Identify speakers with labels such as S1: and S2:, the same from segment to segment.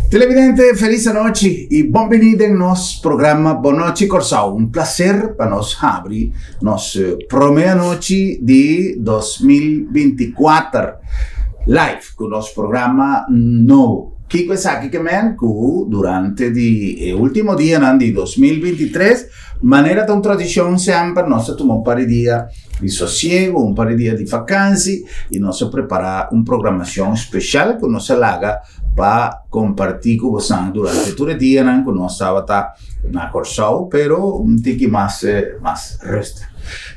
S1: Televidente, felis anochi i bon bini den nos programa Bon Nochi Kòrsou. Un plaser pa nos habri nos promé anochi di 2024 live ku nos programa nobo. Kiko esaki ke men? Ku durante di e último dianan di 2023, manera ta un tradishon semper, nos ta tuma un par di dia di sosiego, un par di dia di vakansi i nos a prepará un programashon speshal ku nos a laga pa kompartí ku bosan durante tur e dianan ku nos tabata na Kòrsou, pero un tiki mas mas rustig.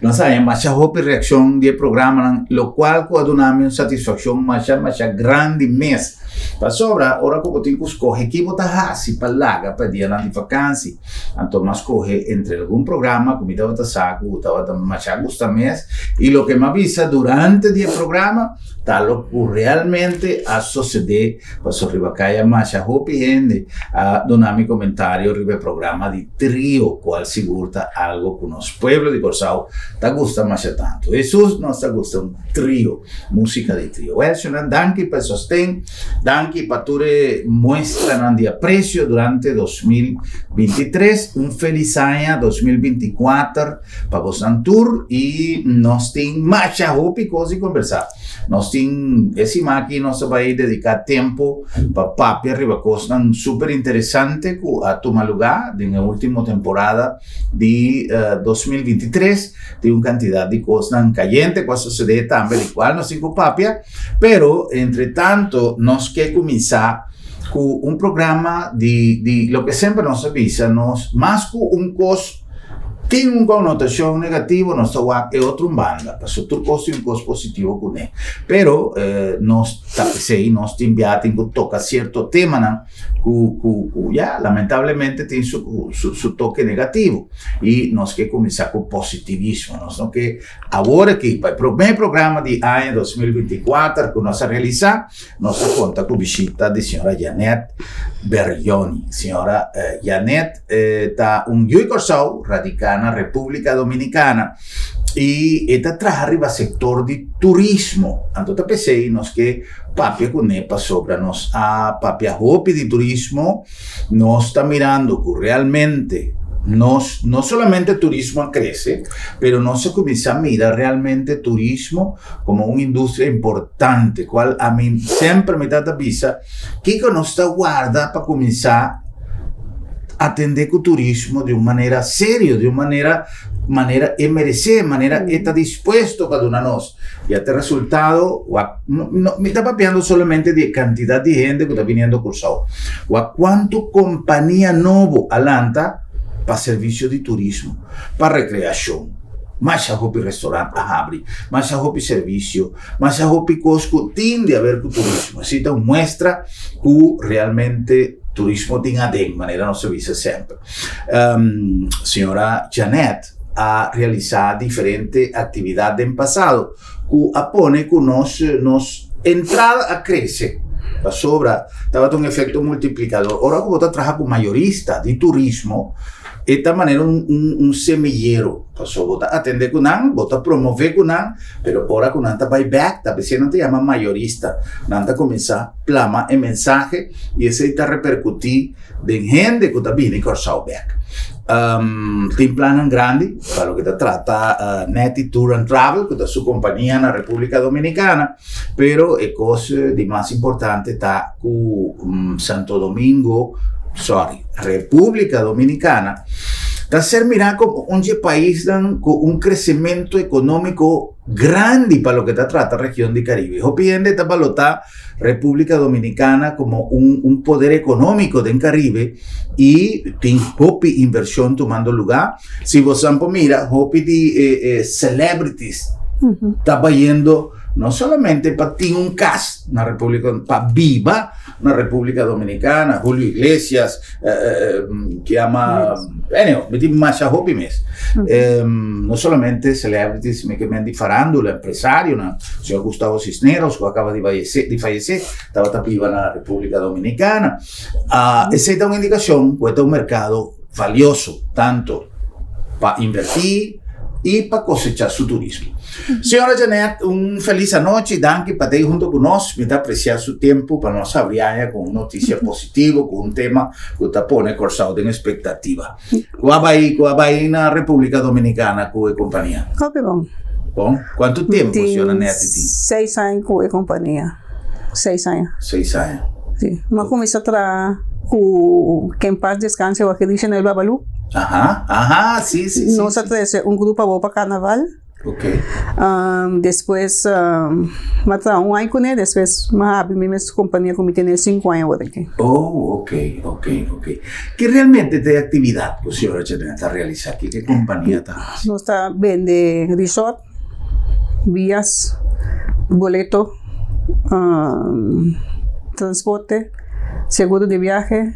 S1: Nos a haña masha hopi reakshon di e programanan, lokual ku a duna mi un satisfakshon masha masha grandi mes. Pasobra ora ku bo tin ku skohe ki bo ta hasi pa laga pa e dianan di vakansi, anto mi a skohe entre algun programa ku mi tabata sa ku tabata masha gusta mes i loke mi a bisa durante di e programa, Ta lo ku realmente a sosodé pasobra riba kaya masha hopi hende a duna mi komentario riba e programa di trio kual sigur ta algo ku nos pueblo di Kòrsou ta gusta masha tantu. Hesus nos ta gusta un trio, musika di trio. Wèl shonnan danki pa e sosten, danki pa tur e muestranan di apresio durante 2023. Un felis aña 2024. Pa bosnan tur i nos tin masha hopi kos di kombersá. Nos tin e siman aki nos ta bai dediká tempu pa papia riba kosnan super interesante ku a tuma lugá den e último temporada di 2023. Tin un kantidat di kosnan kayente ku a sosodé tambe di kual nos tin ku papia. Pero entre tanto nos ke kuminsá ku un programa di di loke semper nos a bisa nos mas ku un kos Tin un konotashon negativo, nos ta wak e otro un banda, pasobra tur kos tin un kos positivo kuné. Pero nos ta p'esei nos tin bia tin ku toka sierto temanan ku ku ku ya lamentablemente tin su su toke negativo i nos ke kuminsá ku positivismo. Nos no ke awor aki pa e promé programa di aña 2024 ku nos a realisá nos ta konta ku bishita di señora Janet Berjoni. Señora Janet ta un yu di Kòrsou radiká na Repúblika Dominikana i e ta traha riba sektor di turismo. Anto ta p'esei nos ke papia kuné pasobra nos a papia hopi di turismo, nos ta mirando ku realmente nos no solamente turismo a krese, pero nos a kuminsá mira realmente turismo komo un industria importante, kual ami semper mi ta ta bisa kiko nos ta warda pa kuminsá atendé ku turismo di un manera serio, di un manera manera e meresé, manera e ta dispuesto pa duna nos. I a ta resultado, wak, no, no, mi ta papiando solamente di e kantidat di hende ku ta biniendo Kòrsou. Wak kuantu kompania nobo a lanta pa servisio di turismo, pa rekreashon. Masha hopi restaurant a habri, masha hopi servisio, masha hopi kos ku tin di haber ku turismo. Esei ta un muestra ku realmente turismo tin aden, manera nos ta bisa semper. Señora Janet a realisá diferente aktividat den pasado ku a pone ku nos nos entrada a krese pasobra tabata un efekto multiplikador. Ora ku bo ta traha ku mayorista di turismo e ta manera un un semillero pasobra bo ta atendé ku nan, bo ta promové ku nan, pero ora ku nan ta bai bèk ta p'esei nan ta yama mayorista, nan ta kuminsá plama e mensahe i esei ta reperkutí den hende ku ta bini Kòrsou bèk. Tin plannan grandi pa loke ta trata Netty Tour and Travel ku ta su kompania na Repúblika Dominikana, pero e kos di mas importante ta ku Santo Domingo, sorry, Repúblika Dominikana ta ser mirá komo un dje paisnan ku un kresementu ekonómiko grandi pa loke ta trata region di Karibe. Hopi hende ta balotá Repúblika Dominikana komo un un poder ekonómiko den Karibe i tin hopi invershon tumando lugá. Si bosan por mira hopi di e e celebrities ta bayendo no solamente pa tin un kas na Repúblika pa biba na Repúblika Dominikana, Julio Iglesias, ke yama, anyhow, mi tin masha hopi mes. No solamente celebrities, mi ke men di farándula, empresarionan, señor Gustavo Cisneros ku a kaba di bayesé, di fayesé, tabata biba na Repúblika Dominikana. Esei ta un indikashon ku e ta un merkado valioso, tanto pa invertí, i pa kosechá su turismo. Señora Janet, un felis anochi, danki pa ta hunto ku nos. Mi ta apresiá su tempu pa nos habri aña ku un notisia positivo, ku un tema ku ta pone Kòrsou den espektativa. Ku a bai, ku a bai na Repúblika Dominikana ku e kompania?
S2: Hopi bon.
S1: Bon? Kuantu tempu señora Netty tin?
S2: Seis aña ku e kompania. Seis aña.
S1: Seis aña.
S2: Si. Mi a kuminsá traha ku Ken Paz Descanse Wak Chanel Babalu.
S1: Aha, aha, si, si, si.
S2: Nos a trese un grupo awor pa karnaval.
S1: Ok.
S2: Despues mi a traha un aña kuné, despues mi a habri mi mes kompania ku mi tene sinku aña awor aki.
S1: Oh, ok, ok, ok. Ki realmente ta e aktividat ku señora Chanel ta realisá? Ki e kompania ta hasi?
S2: Nos ta bende risòrt, bias, boleto, transporte, seguro di biahe,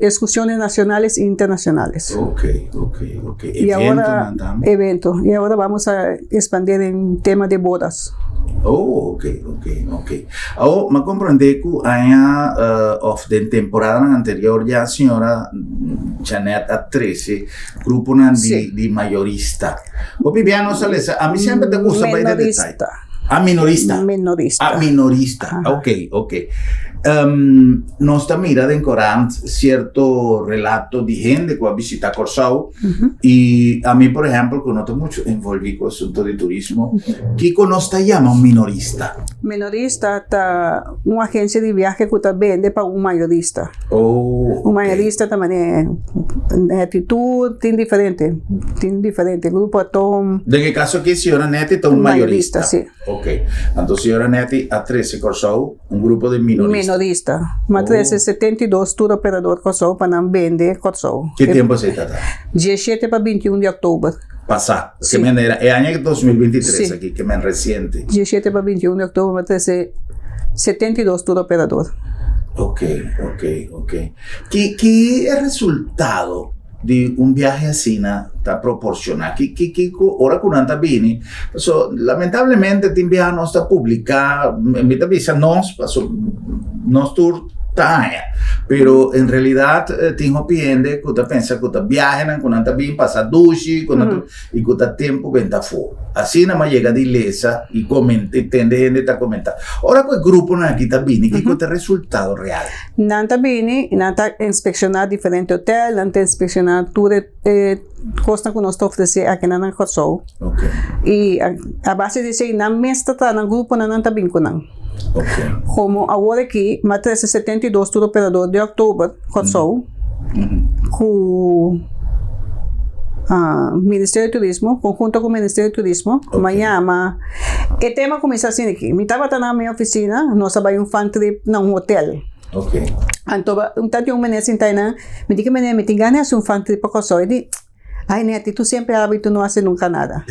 S2: ekskursiones nashonales i internashonales.
S1: Ok, ok, ok.
S2: Y ahora, evento. Y ahora vamos a expandir en tema de bodas.
S1: Oh, ok, ok, ok. Awo, m'a comprende cu aña of den temporadanan anterior ya señora Janet a trece gruponan di, di mayorista. Hopi bia nos a lesa, a mi semper ta gusta bai den detaye.
S2: Menorista.
S1: Ah, minorista.
S2: Minorista.
S1: Ah, minorista.
S2: Aha.
S1: Ok, ok. Nos ta mira den korant sierto relato di hende ku a bishita Kòrsou i ami por ehèmpel ku no ta muchu envolví ku asunto di turismo, kiko nos ta yama un minorista?
S2: Minorista ta un agensia di biahe ku ta bende pa un mayorista.
S1: Oh,
S2: Un mayorista ta manera Netitud, tin diferente, tin diferente grupo Atom.
S1: Den e kaso aki señora Neti ta un mayorista.
S2: Mayorista, si.
S1: Ok. Anto señora Neti a trese Kòrsou un grupo di minorista.
S2: Minorista. Mi a trese 72 tur operador Kòrsou pa nan bende Kòrsou.
S1: Ki tempu esei ta ta?
S2: Diesshete pa 21 di òktober.
S1: Pasá.
S2: Si.
S1: Ke men era e aña 2023
S2: Si.
S1: aki, ke men resiente.
S2: 17 pa 21 di òktober mi a trese 72 tur operador.
S1: Ok, ok, ok. Ki ki e resultado di un biahe asina ta proporciona? Ki ki kiko ora ku nan ta bini? Paso lamentablemente tin biaha nos ta publica, mi ta bisa nos paso nos tur ta haña, pero en realidad tin hopi hende ku ta pensa ku ta biahenan ku nan ta bin pasa dushi ku nan ta i ku ta tempu benta afó. Asina mi a yega di lesa i komenta i tende hende ta komenta. Ora ku e gruponan aki ta bini kiko ta e resultado real?
S2: Nan ta bini i nan ta inspekshoná diferente hotel, nan ta inspekshoná tur e kosnan ku nos ta ofresé akinan na Kòrsou. I a base di esei nan mes ta traha nan gruponan, nan ta bin ku nan. Komo awor aki mi a trese 72 tur operador di òktober Kòrsou ku Ministerio di Turismo, konhunto ku Ministerio di Turismo, mi a yama. E tema kuminsá asina aki, mi tabata na mi ofisina, nos a bai un fan trip na un hotel. Anto un ta tin un meneer sinta einan, mi di ku e meneer mi tin gana di hasi un fan trip pa Kòrsou, e di, ay Netty tu siempre habla y tu no hasi nunka nada.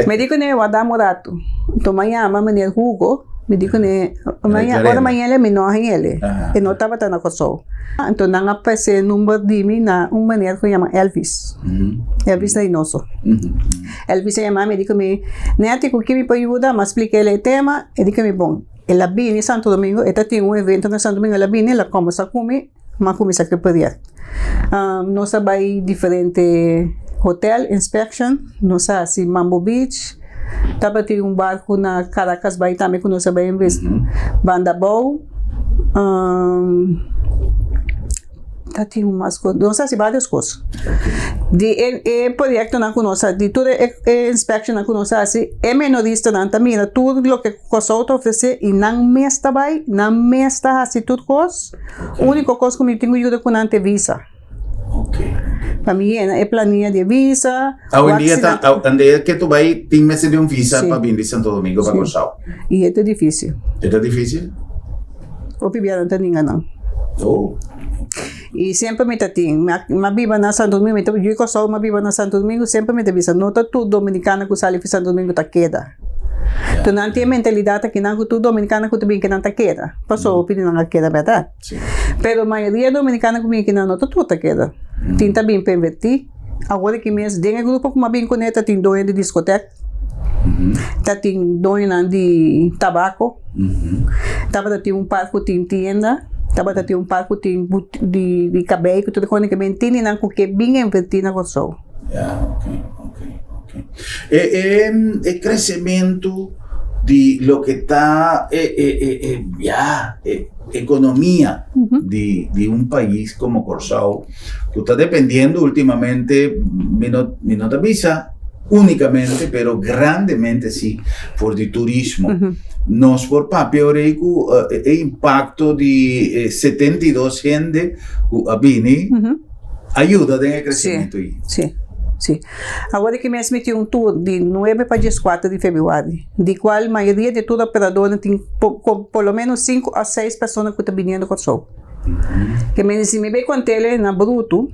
S2: Mi di kuné, wardam un ratu. Anto mi a yama meneer Hugo, mi di kuné, ora mi a yama mi no a haña el, e no tabata na Kòrsou. Anto nan a pasa e number di mi na un meneer ku yama Elvis, Elvis Reynoso. Elvis a yama mi, e di ku mi, Netty ku ki mi por yuda? Mi a splika el e tema, e di ku mi bon. El a bini Santo Domingo, e ta tin un evento na Santo Domingo, el a bini, el a kòmbersá ku mi, mi a kuminsá ku e proyekto. Nos a bai diferente hotel, inspection, nos a hasi Mambo Beach, tabatin un barku na Caracas Bay tambe ku nos a bai Banda Abou. Ta tin mas kos, nos a hasi varios kos. Di e e proyektonan ku nos a, di tur e e inspekshonnan ku nos a hasi, e menoristanan ta mira tur loke Kòrsou ta ofresé i nan mes ta bai, nan mes ta hasi tur kos. Úniko kos ku mi tin ku yuda ku nan ta e visa. Pa mi yena e plania di e visa.
S1: Awendia ta, awendia ke tu bai tin mester di un visa pa bini di Santo Domingo pa Kòrsou.
S2: I e ta difísil.
S1: E ta difísil?
S2: Hopi bia nan ta ninga nan.
S1: Oh.
S2: I semper mi ta tin, mi a biba na Santo Domingo, mi ta yu Kòrsou, mi a biba na Santo Domingo, semper mi ta bisa no ta tur dominikano ku sali fi Santo Domingo ta keda. Tur nan tin e mentalidat aki nan ku tur dominikano ku ta bin kinan ta keda. Pasobra hopi di nan a keda bèrdat. Pero mayoria dominikano ku bin kinan no ta tur ta keda. Tin ta bin pa invertí. Awor aki mes den e grupo ku mi a bin kuné ta tin doño di diskotèk. Ta tin doñonan di tabako, tabata tin un par ku tin tienda, tabata tin un par ku tin di di kabei ku tur e kos, ke men tini nan ku ke bin invertí na Kòrsou.
S1: Ya, ok, ok, ok. E, e, e kresementu di loke ta e, e, e, e, ya, e ekonomia di, di un pais komo Kòrsou, ku ta dependiendo últimamente, mi no, mi no ta bisa únikamente, pero grandemente si, for di turismo. Nos por papia ora ei ku e impakto di e 72 hende ku a bini a yuda den e kresementu ei.
S2: Sí, sí. Awor aki mes mi tin un tur di nuebe pa dieskuater di febrüari, di kual mayoria di e tur operadornan tin por lo menos sinku òf seis persona ku ta biniendo Kòrsou. Ke mende si mi bai kont'el na brutu,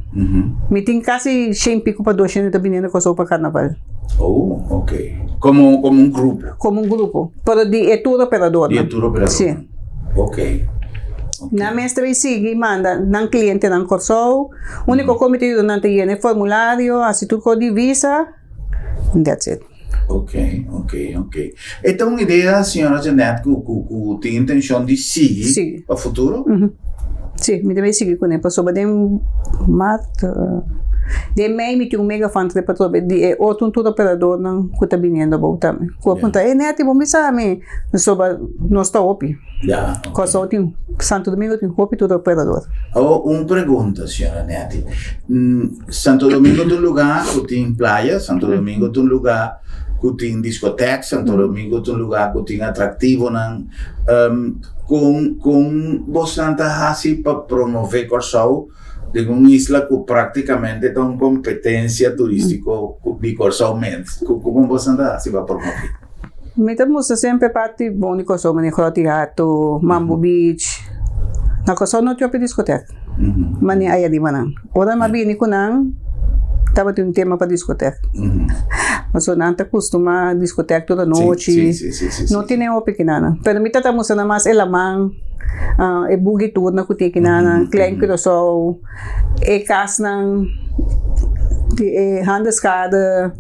S2: mi tin kasi shen piku pa dos hende ta biniendo Kòrsou pa karnaval.
S1: Oh, ok. Komo komo un grupo?
S2: Komo un grupo, pero di e tur operadornan.
S1: Di e tur operadornan.
S2: Si.
S1: Ok.
S2: Nan mes ta bai sigui manda nan klientenan Kòrsou. Úniko kon mi ta yuda nan ta yena e formulario, hasi tur kos di visa, and that's it.
S1: Ok, ok, ok. E ta un idea, señora Jeanette, ku ku ku tin intenshon di sigui
S2: Sí.
S1: pa futuro?
S2: Sí, mi ta bai sigui kuné pasobra den mart, den mei mi tin un mega fan trip atrobe di e otro tur operadornan ku ta biniendo abou tambe. Ku a puntra, e Netty, bo bisa mi? Pasobra nos ta hopi.
S1: Ya, ok.
S2: Kòrsou tin, Santo Domingo tin hopi tur operador.
S1: Awor un pregunta, señora Netty. Santo Domingo ta un lugá ku tin playa, Santo Domingo ta un lugá ku tin diskotek, Santo Domingo ta un lugá ku tin atraktivonan. Kon kon bosnan ta hasi pa promové Kòrsou den un isla ku práktikamente ta un kompetensia turístiko di Kòrsou mes? Kon bosnan ta hasi pa promové?
S2: Mi ta mustra semper parti bon di Kòrsou, manera Gròt di Hato, Mambo Beach. Na Kòrsou no tin hopi diskotèk, manera aya riba nan. Ora mi a bini ku nan, tabatin un tema pa diskotèk. Pasobra nan ta kustumá diskotèk tur anochi, no tene hopi kinanan. Pero mi ta ta mustra nan mas e laman, e boogie tournan ku tin kinanan, Klein Curaçao. E kasnan di e Handelskade,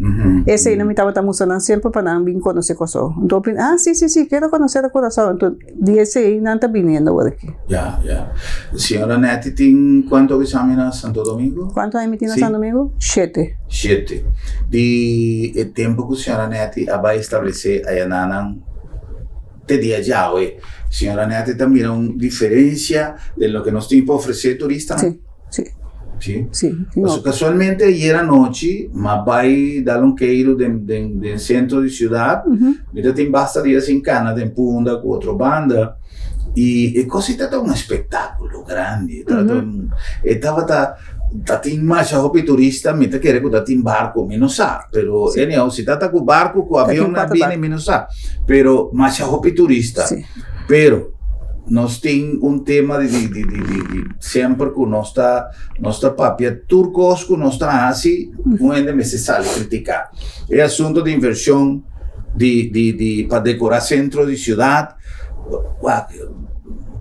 S2: eseinan mi tabata mustra nan semper pa nan bin konosé Kòrsou. Anto hopi, ah si si si, kero konosé ta Kòrsou. Anto di esei nan ta biniendo awor aki.
S1: Ya, ya. Señora Netty tin kuantu aña na Santo Domingo?
S2: Kuantu aña mi tin na Santo Domingo? Shete.
S1: Shete. Di e tempu ku señora Netty a bai establesé ayananan Te dia djawe, señora Netty ta mira un diferencia den loke nos tin pa ofrece turistanan?
S2: Sí, sí.
S1: Sí?
S2: Sí.
S1: Pasobra casualmente ayer anochi m'a bai dal un keiru den den den centro di ciudad, mi ta tin basta dia sin cana den Punda cu otro banda y e cos ei ta un espectaculo grandi, e tabata un e tabata Ta tin masha hopi turista, mi ta kere ku ta tin barko, mi no sa, pero anyhow si ta ta ku barko ku avion nan bini mi no sa, pero masha hopi turista, pero nos tin un tema di di di di di semper ku nos ta nos ta papia tur kos ku nos ta hasi un hende mester sali kritika e asunto di invershon di di di pa dekora sentro di siudat. Wak,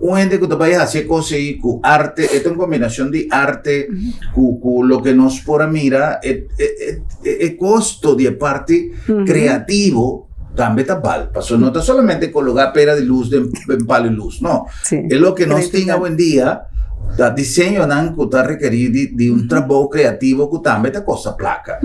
S1: un hende ku ta bai hasi e kos ei ku arte, e ta un kombinashon di arte ku ku loke nos por a mira, e e e kosto di e parti kreativo tambe ta bal. Pasobra no ta solamente kologá pera di lus den den palo di lus, no. E loke nos tin awendia ta diseñonan ku ta rekerí di di un trabou kreativo ku tambe ta kosta plaka.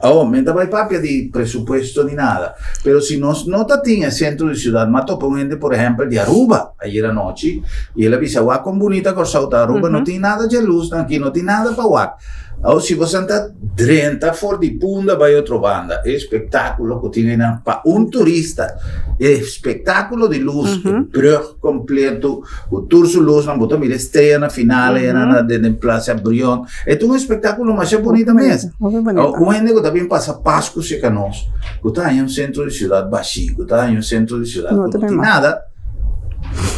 S1: Awor, mi no ta bai papia di presupuesto ni nada, pero si nos no ta tin e centro di ciudad, m'a topa un hende por ehempel di Aruba ayer anochi y el a bisa wak con bunita Corsou ta, Aruba no tin nada dje luznan aki, no tin nada pa wak. Awor si bosan ta drenta for di Punda bai otro banda, e espectaculo cu tin einan pa un turista, e espectaculo di luz, e brug completo cu tur su luznan, bo ta mira e strea na final einan na den Plaza Brion. E ta un espectáculo masha bunita mes. Un hende ku ta bin pasa Pasku serka nos, ku ta haña un sentro di siudat bashí, ku ta haña un sentro di siudat ku no tin nada,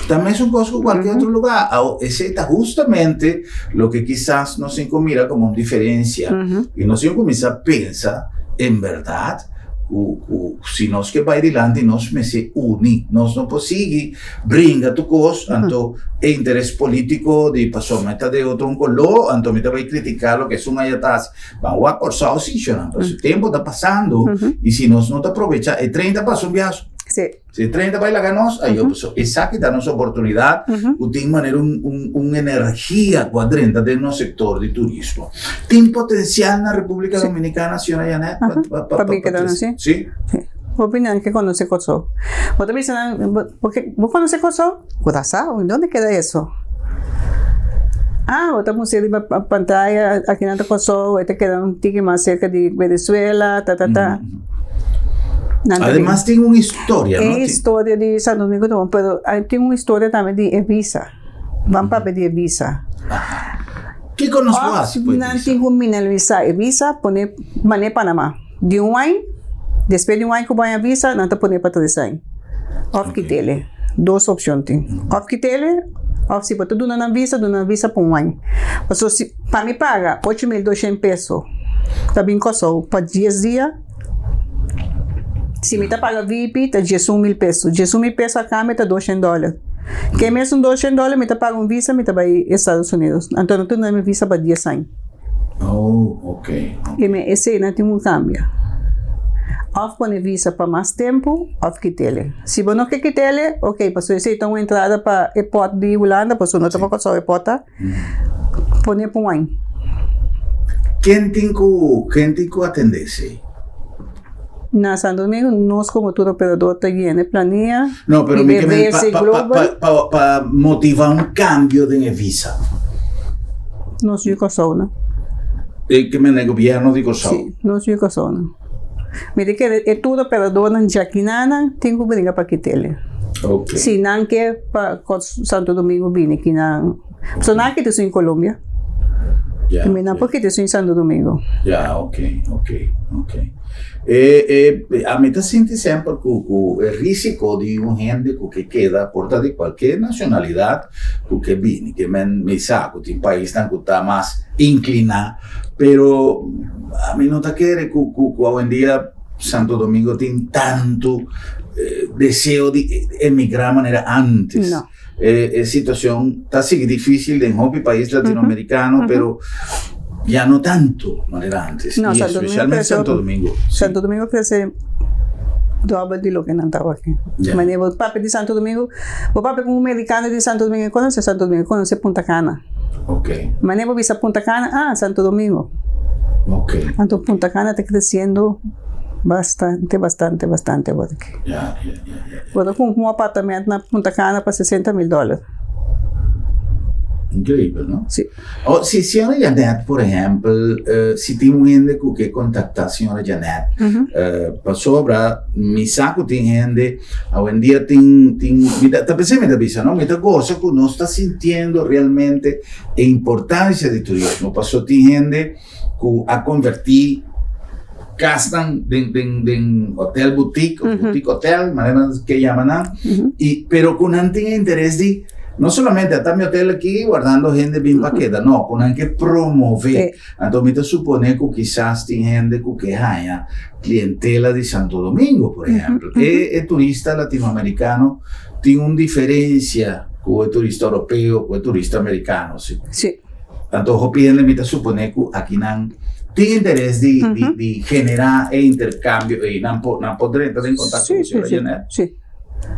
S1: ta mesun kos ku kualke otro lugá. Awo, esei ta hustamente loke kisas nos tin ku mira komo un diferensia. I nos tin ku kuminsá pensa en bèrdat ku ku si nos ke bai dilanti nos mester uni. Nos no por sigui Bringa tu kos, anto e interes politico di pasobra mi ta de otro un color, anto mi ta bay critica loke esun aya ta haci. Ban wak Corsou si, shonnan, pasobra e tempo ta pasando y si nos no ta aprovecha e tren ta pasa un biaha.
S2: Si.
S1: Si 30 bai laga nos, ayo paso esaki ta nos oportunidad ku tin manera un un un energia ku a drenta den nos sektor di turismo. Tin potensial na Repúblika Dominikana, señora Janet, pa pa pa
S2: Pa bin keda nan, si.
S1: Si?
S2: Si. Hopi nan ke konosé Kòrsou. Bo ta bisa nan, bo bo ke bo konosé Kòrsou? Kurasao, donde keda eso? Ah, bo ta mustra riba pantaya aki nan ta Kòrsou, e ta keda un tiki mas serka di Venezuela, ta ta ta. Nan ta
S1: Ademas tin un historia, no?
S2: E historia di Santo Domingo ta bon, pero tin un historia tambe di e visa. Ban papia di e visa.
S1: Kiko nos por hasi ku e
S2: Nan
S1: visa?
S2: tin ku minalisá e visa, pone man'é Panamá. Di un aña, despues di un aña ku bo haña visa, nan ta pone pa tres aña. Òf kit'el. Dos opshon tin. Òf kit'el, òf si bo ta duna nan visa, duna nan visa pa un aña. Pasobra si pa mi paga 8200 peso ta bin Kòrsou pa dies dia, Si mi ta paga VIP ta 11 mil peso. 11 mil peso a kambio ta 200 dòler. Ke mesun 200 dòler mi ta paga un visa mi ta bai Estados Unidos. Anto nan ta duna mi visa pa dies aña.
S1: Oh, ok.
S2: I mi esei nan tin ku kambia. Òf pone visa pa mas tempu òf kit'el. Si bo no ke kit'el, ok, pasobra esei ta un entrada pa e pòt di Hulanda, pasobra no ta pa Kòrsou e pòt ta. Pone pa un aña.
S1: Ken tin ku ken tin ku atendé esei?
S2: Na Santo Domingo nos komo tur operador ta yena e plania
S1: No, pero
S2: di
S1: mi ke men pa
S2: BVC
S1: pa pa
S2: Global.
S1: pa pa motivá un kambio den e visa.
S2: Nos yu Kòrsou nan.
S1: E ke men e gobièrnu di Kòrsou.
S2: Si, nos yu Kòrsou nan. Mi ta kere e tur operadornan djakinan tin ku bringa pa kit'el.
S1: Ok.
S2: Si nan ke pa Santo Domingo bini ki nan. So nan a kita esun in Colombia.
S1: Ya.
S2: Tambe nan por kita esun in Santo Domingo.
S1: Ya, ok, ok, ok. E, e, ami ta sinti semper ku ku e risiko di un hende ku ke keda por ta di kualke nashonalidat ku ke bini. Ke men mi sa ku tin paisnan ku ta mas inkliná, pero ami no ta kere ku ku ku awendia Santo Domingo tin tantu deseo di emigrá manera antes.
S2: No.
S1: E situacion ta sigui dificil den hopi pais latinoamericano, pero ya no tanto manera antes.
S2: No,
S1: y
S2: Santo Domingo
S1: especialmente
S2: creció,
S1: Santo Domingo. Sí.
S2: Santo Domingo crece doble di loke nan tawa aki.
S1: Ya.
S2: Manera bo papia di Santo Domingo, bo papia ku un mericano di Santo Domingo, e conoce Santo Domingo, e conoce Punta Cana.
S1: Ok.
S2: Manera bo bisa Punta Cana, ah, Santo Domingo.
S1: Ok.
S2: Anto Punta Cana ta creciendo bastante, bastante, bastante awor aki.
S1: Ya, ya, ya, ya.
S2: Bo ta kumpra un apartamento na Punta Cana pa 60 mil dòler.
S1: Increíbel, no?
S2: Sí.
S1: Oh, si señora Janet, por ehempel, si tin un hende ku ke kontaktá señora Janet, pasobra mi sa ku tin hende, awendia tin, tin, mi ta, ta pensé mi ta bisa, no? Mi ta gosa ku nos ta sintiendo realmente e importancia di turismo, paso tin hende ku a konvertí kasnan den den den hotel boutique of boutique hotel, manera nan ke yama nan, i pero ku nan tin e interes di no solamente ata mi hotel aki wardando hende bin pa keda, no, ku nan ke promové. Anto mi ta supone ku kisas tin hende ku ke haña klientela di Santo Domingo, por ehèmpel. E e turista latinoamerikano tin un diferensia ku e turista europeo, ku e turista amerikano, si.
S2: Sí.
S1: Anto hopi hende mi ta supone ku akinan tin interes di di di generá e interkambio ei. Nan por nan por drenta den kontakto ku señora Janet?
S2: Sí.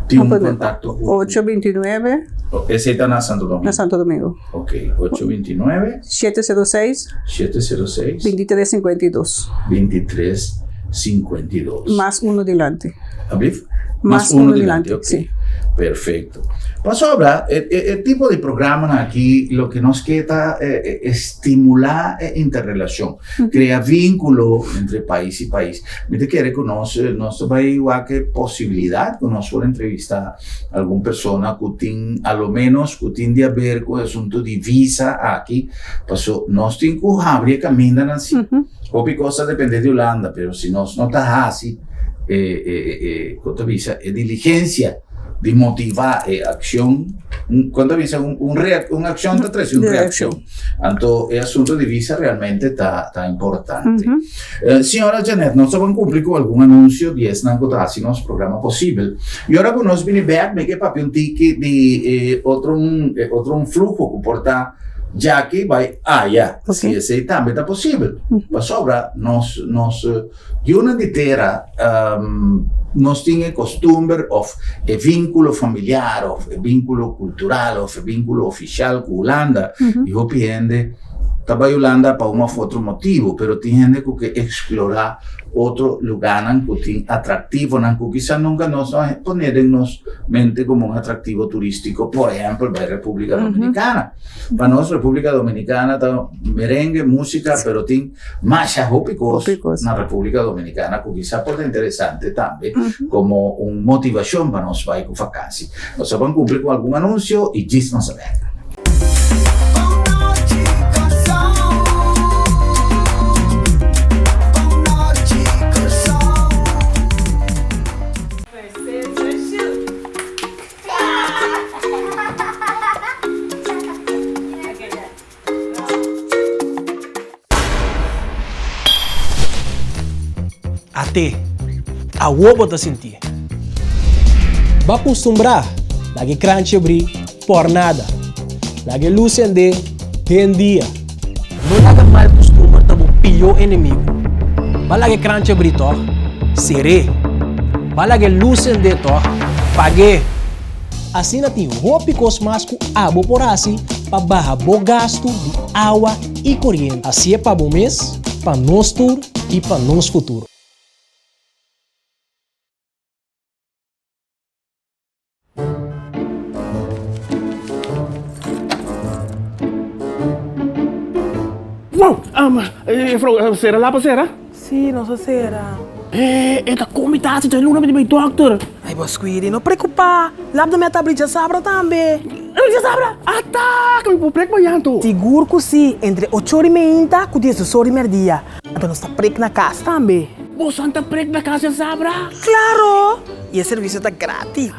S1: Tin un kontakto ku.
S2: 829.
S1: Esei ta na Santo Domingo?
S2: Na Santo Domingo.
S1: Ok, 829.
S2: 706.
S1: 706.
S2: 2352.
S1: 2352.
S2: Mas uno dilanti.
S1: Ablief?
S2: Mas uno dilanti,
S1: ok.
S2: Sí.
S1: Perfecto. Pasobra, e, e, e tipo di programanan aki, loke nos ke ta eh, eh, stimulá e interrelacion, crea vínculo entre pais i pais. Mi ta kere ku nos, eh, nos ta bai wak e posibilidad ku nos por entrevista algun persona ku tin, a lo menos ku tin di haber ku e asunto di visa aki, paso nos tin ku habri e kamindanan si. Hopi kos ta depende di Hulanda, pero si nos no ta hasi e, e, e, kon ta bisa, e diligencia di motivá e akshon, un, kon ta bisa, un, un rea, un akshon ta trese un reakshon. Anto e asunto di visa realmente ta, ta importante. Señora Janet, nos ta ban kumpli ku algun anunsio di esnan ku ta hasi nos programa posibel. I ora ku nos bini bèk, mi ke papia un tiki di e otro un, e otro un fluho ku por ta. Djaki bai aya, si esei tambe ta posibel. Pasobra nos nos yunan di tera nos tin e kostumber òf e vínkulo familiar òf e vínkulo kultural òf e vínkulo ofishal ku Hulanda i hopi hende ta bai Hulanda pa un òf otro motibu, pero tin hende ku ke eksplorá otro lugánan ku tin atraktivonan ku kisa nunka nos no a pone den nos mente komo un atraktivo turístiko, por ehèmpel bai Repúblika Dominikana. Pa nos Repúblika Dominikana ta merengue, músika, pero tin masha hopi kos na Repúblika Dominikana ku kisa por ta interesante tambe komo un motivashon pa nos bai ku fakansi. Nos a ban kumpli ku algun anunsio i djis nos a bèk.
S3: At'é, awor bo ta sintié. Bo a kustumbrá laga e kranchi abrí por nada. Laga e lus sendé den dia. No laga mal kustumber ta bo pió enemigu. Bo a laga e kranchi abrí tòg? Ser'é. Bo a laga e lus sendé tòg? Pag'é. Asina tin hopi kos mas ku abo por hasi pa baha bo gastu di awa i koriente. Hasié pa bo mes, pa nos tur i pa nos futuro.
S4: Wow! Juffrouw, sera lapa sera?
S5: Sí, nos a sera.
S4: Eh, e ta komi tasi dje luna mi di bai dokter.
S5: Ay, bo Squidi, no preokupá. Lap de meta abri djasabra tambe.
S4: Abri djasabra? Ata, ku mi por prek mañan anto.
S5: Sigur ku sí, entre ocho ora i meinta ku diesdos ora i merdia. Anto nos ta prek na kas tambe.
S4: Boso ta prek na kas djasabra?
S5: Klaro! I e servisio ta gratis.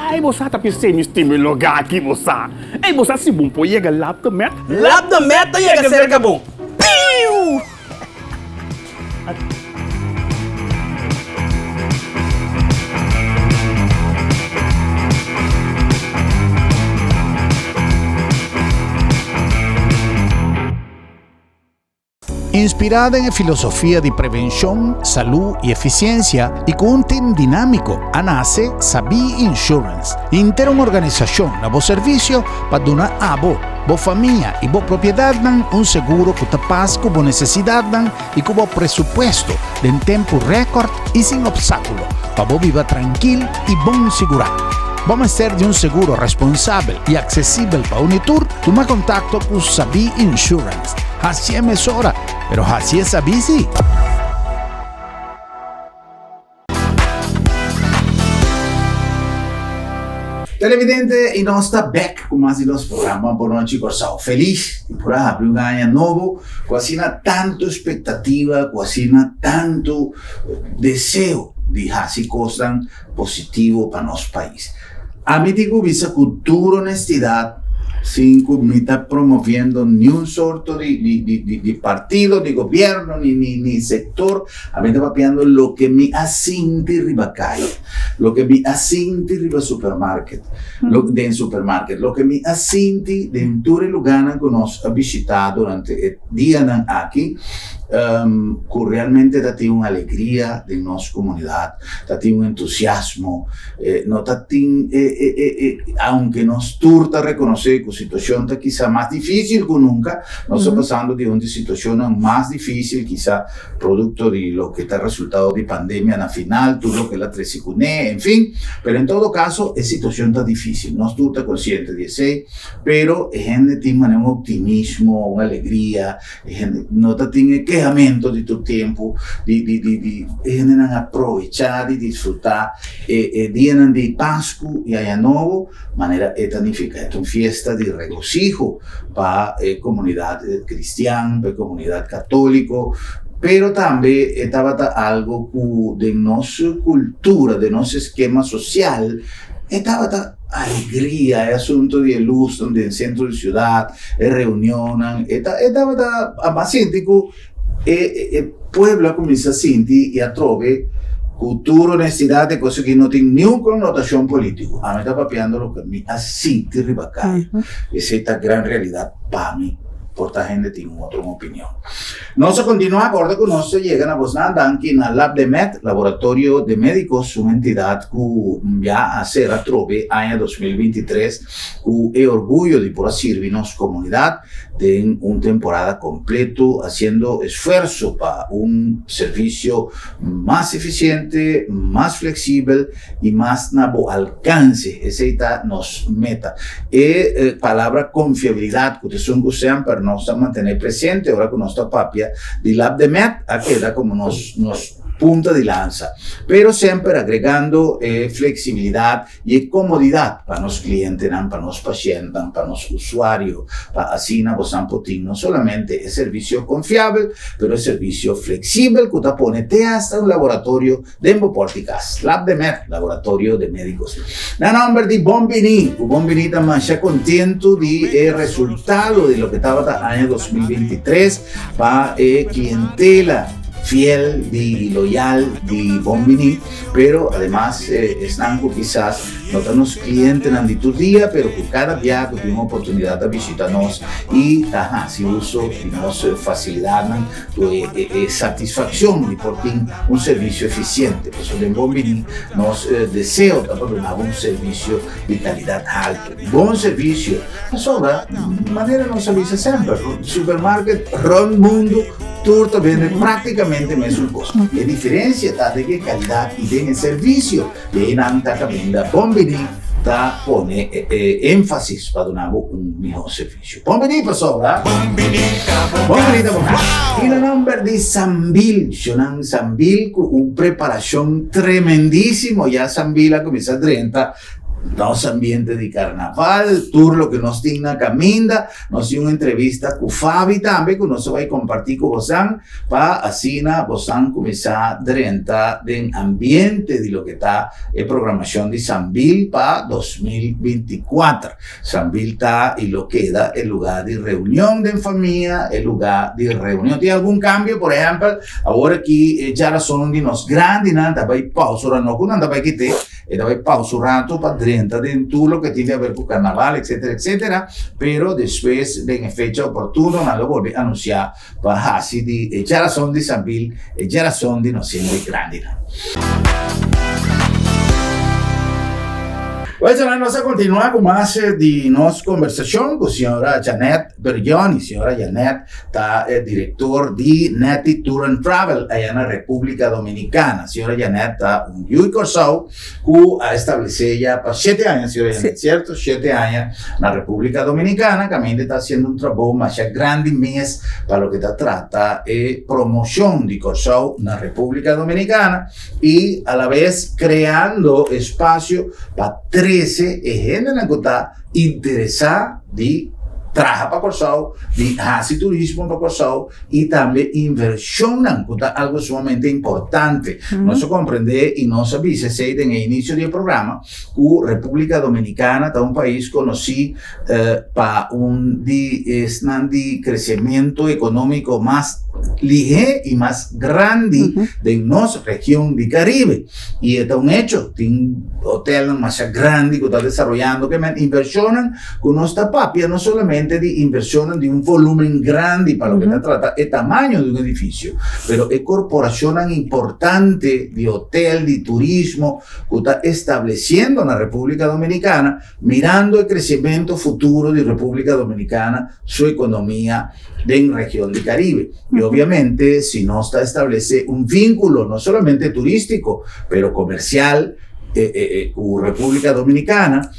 S4: Ay, bo sa ta pis'é mi stima e lugá aki, bo sa. Ey, bo sa si bon por yega Lap de Met?
S5: Lap de Met ta yega serka bo. Piu!
S1: Inspirá den e filosofia di prevenshon, salú i efisiensia i ku un tim dinámiko, a nase Sabí Insurance, henter un organisashon na bo servisio pa duna abo, bo famia i bo propiedatnan un seguro ku ta pas ku bo nesesidatnan i ku bo presupuesto den tempu rèkòrt i sin opstákulo pa bo biba trankil i bon sigurá. Bo mester di un seguro responsabel i aksesibel pa un i tur? Tuma kontakto ku Sabí Insurance. Hasié mesora, pero hasié sabí sí! Televidente, i nos ta bek ku mas di nos programa Bon Nochi Kòrsou. Felis di por a habri un aña nobo ku asina tantu espektativa, ku asina tantu deseo di hasi kosnan positivo pa nos pais. Ami tin ku bisa ku tur honestidat, sin ku mi ta promoviendo niun sorto di di di di di partido, di gobierno, ni ni ni sektor, ami ta papiando loke mi a sinti riba kaya, loke mi a sinti riba supermarket, lo den supermarket, loke mi a sinti den tur e lugánan ku nos a bishitá durante e dianan aki, ku realmente ta tin un alegria den nos komunidat. Ta tin un entusiasmo, no ta tin e e e e aunke nos tur ta rekonosé ku situashon ta kisa mas difísil ku nunka, nos ta pasando di un di situashonnan mas difísil kisa produkto di loke ta resultado di pandemia na final, tur loke el a trese kuné, en fin, pero en todo kaso e situashon ta difísil, nos tur ta konsiente di esei, pero e hende tin manera un optimismo, un alegria. E hende no ta tin e kehamento di tur tempu, di di di di e hendenan a provechá di disfrutá e e dianan di Pasku i Aña Nobo, manera e ta nifiká. E ta un fiesta di regosiho pa e komunidat kristian, pa e komunidat katóliko, pero tambe e tabata algu ku den nos kultura, den nos eskema sosial, e tabata alegria, e asunto di e lusnan den sentro di siudat. E reunionnan, e ta e tabata a sinti ku e e pueblo a kuminsá sinti i atrobe Ku tur honestidat e kos aki no tin niun konnotashon polítiko. Ami ta papiando loke mi a sinti riba kaya. Esei ta gran realidat pa mi. Por ta hende tin un otro opinion. Nos a kontinuá kòrda ku nos ta yega na bosnan danki na Labdemed, Laboratorio de Médicos, un entidat ku ya a sera atrobe aña 2023 ku e orguyo di por a sirbi nos komunidat den un temporada kompleto hasiendo esfuerso pa un servisio mas eficiente, mas flexibel y mas na bo alcance. Esey ta nos meta. E palabra confiabilidad cu ta esun cu semper nos ta mantene presente ora cu nos ta papia di Labdemed a keda como nos nos punta di lansa. Pero semper agregando e flexibilidad y e comodidad pa nos clientenan, pa nos pacientnan, pa nos usuario, pa asina bosan por tin no solamente e servicio confiabel, pero e servicio flexibel cu ta pone te hasta un laboratorio den bo porta di cas. Labdemed, Laboratorio de Medicos. Na nomber di Bon Bini, cu Bon Bini ta masha contento di e resultado di loke tabata aña 2023 pa e clientela fiel di loyal di Bon Bini. Pero ademas esnan ku kisas no ta nos klientenan di tur dia pero ku kada bia ku tin un oportunidat ta bishita nos i ta hasi uso di nos fasilidatnan ku e satisfakshon di por tin un servisio efisiente. Pasobra den Bon Bini nos deseo ta pa duna bo un servisio di kalidat haltu. Bon servisio pasobra manera nos a bisa semper supermarket rònt mundu tur ta bende práktikamente mesun kos. E diferensia ta den e kalidat i den e servisio. I einan ta kaminda Bon Bini ta pone e énfasis pa duna bo un mihó servisio. Bon Bini pasobra Bon Bini ta bo kas. I na nòmber di Sambil, Shonan Sambil ku un preparashon tremendísimo ya Sambil a kuminsá drenta Nos ambiente di carnaval, tur loke nos tin na caminda. Nos tin un entrevista cu Fabi tambe cu nos ta bay comparti cu bosan pa asina bosan cuminsa drenta den ambiente di loke ta e programacion di Sambil pa 2024. Sambil ta y lo keda e lugar di reunion den famia, e lugar di reunion. Tin algun cambio, por ehempel, awor aki e djarason di nos grandinan ta bay pausa ora no cu nan ta bay kite. E ta bai pausa un rato pa drenta den tur loke tin di haber ku karnaval etsetera etsetera, pero despues den e fecha oportuno nan lo bolbe anunsiá pa hasi di e djarason di Sambil e djarason di nos hende grandinan. Bueno, nos a kontinuá ku mas di nos kombersashon ku señora Janet Bergioni. Señora Janet ta e direktor di Netty Tour and Travel aya na Repúblika Dominikana. Señora Janet ta un yu di Kòrsou ku a establesé ya pa shete aña, señora Janet, sierto? Shete aña na Repúblika Dominikana, kaminda e ta hasiendo un trabou masha grandi mes pa loke ta trata e promoshon di Kòrsou na Repúblika Dominikana i alabes kreando espasio pa trese e hendenan ku ta interesá di traha pa Kòrsou, di hasi turismo pa Kòrsou i tambe invershonnan ku ta algu sumamente importante. Nos a komprendé i nos a bisa esei den e inisio di e programa ku Repúblika Dominikana ta un pais konosí pa un di esnan di kresementu ekonómiko mas lihé i mas grandi den nos region di Karibe. I e ta un hecho, tin hotelnan masha grandi ku ta desaroyando ke men invershonnan ku nos ta papia no solamente di invershonnan di un volumen grandi pa loke ta trata e tamaño di un edifisio, pero e korporashonnan importante di hotel, di turismo ku ta establesiendo na Repúblika Dominikana mirando e kresementu futuro di Repúblika Dominikana su ekonomia den region di Caribe. Y obviamente si nos ta establece un vínculo no solamente turístico, pero comercial eh, eh, eh, cu República Dominicana,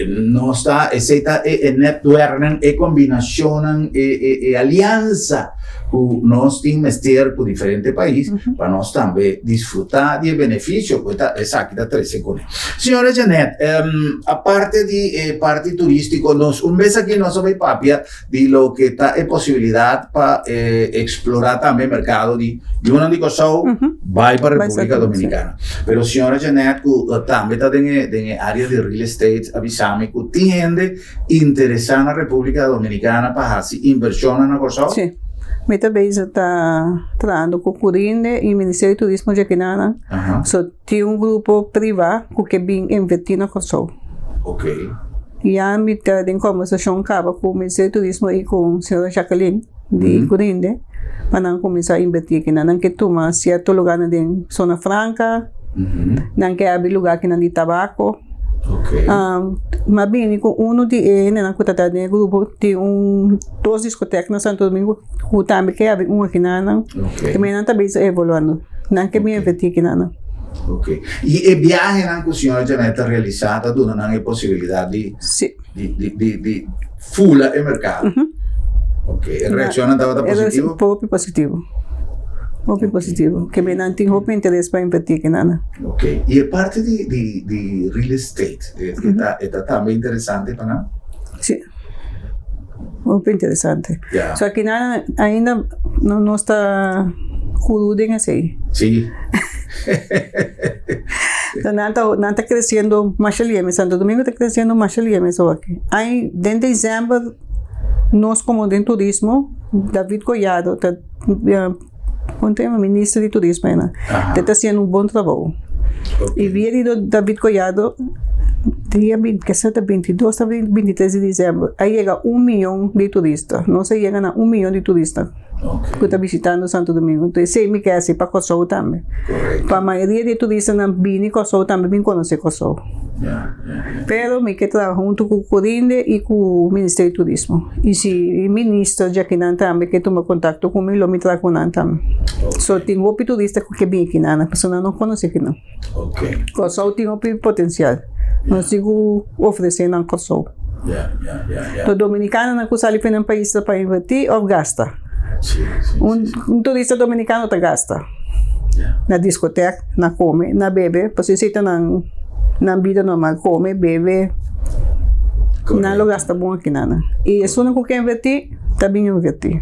S1: nos ta, esey ta e, e netwerknan, e combinacionnan, e, e, e alianza cu nos tin mester cu diferente pais pa nos tambe disfruta di e beneficio cu ta, esaki ta trece cune. Señora Janet, um, aparte di e parti turístico, nos un bes aki nos a bay papia di loke ta e posibilidat pa eksplorá tambe e merkado di yunan di Kòrsou bai pa Repúblika Dominikana. Pero señora Jeanette ku tambe ta den e den e área di real estate a bisa mi ku tin hende interesá na Repúblika Dominikana pa hasi invershonnan na Kòrsou.
S2: Sí. Mi ta bezig ta trahando ku Curinde i Ministerio di Turismo djakinana. So tin un grupo privá ku ke bin invertí na Kòrsou. Ya mi ta den kòmbersashon kaba ku Ministerio di Turismo i ku señora Jacqueline di Curinde pa nan kuminsá invertí akinan. Nan ke tuma sierto lugánan den Zona Franka, nan ke abri lugá akinan di tabako. Mi a bini ku unu di e hendenan ku ta den e grupo tin un dos diskotek na Santo Domingo ku tambe ke habri un akinanan. Tambe nan ta bisa evaluando. Nan ke bin invertí akinanan.
S1: Ok. I e biahenan ku señora Janet ta realisá ta duna nan e posibilidat di di di di di fula e merkado. Ok. E reakshonnan tabata positivo?
S2: Hopi positivo. Hopi positivo. Ke nan tin hopi interes pa invertí akinanan.
S1: Ok. I e parti di di di real estate e ta e ta tambe interesante pa nan?
S2: Si. Hopi interesante. So akinan ainda no nos ta juru den esei.
S1: Si.
S2: So nan ta nan ta creciendo masha lieme. Santo Domingo ta creciendo masha lieme so aki. Ai den december nos como den turismo David Collado ta Kon ta yama minister di turismo einan. Te ta hasiendo un bon trabou. I via di David Collado dia kesa ta bintidos ta bintitres di december a yega un miyon di turista. Nos a yega na un miyon di turista ku ta bishitando Santo Domingo. Enton esei mi ke hasi pa Kòrsou tambe. Pa mayoria di e turistanan bini Kòrsou tambe bin konosé Kòrsou. Pero mi ke traha huntu ku Curinde i ku Ministerio di Turismo. I si e minister djakinan tambe ke tuma kontakto ku mi, lo mi traha ku nan tambe. So tin hopi turista ku ke bin akinan, pasobra nan no konosé akinan. Kòrsou tin hopi potensial. Nos tin ku ofresé nan Kòrsou. To dominikanonan ku sali for nan pais ta pa invertí òf gasta. Un turista dominikano ta gasta. Na diskotek, na kome, na bebe, pasobra esei ta nan nan bida normal, kome, bebe, nan lo gasta bon akinan. I esunnan ku ke invertí, ta bin invertí.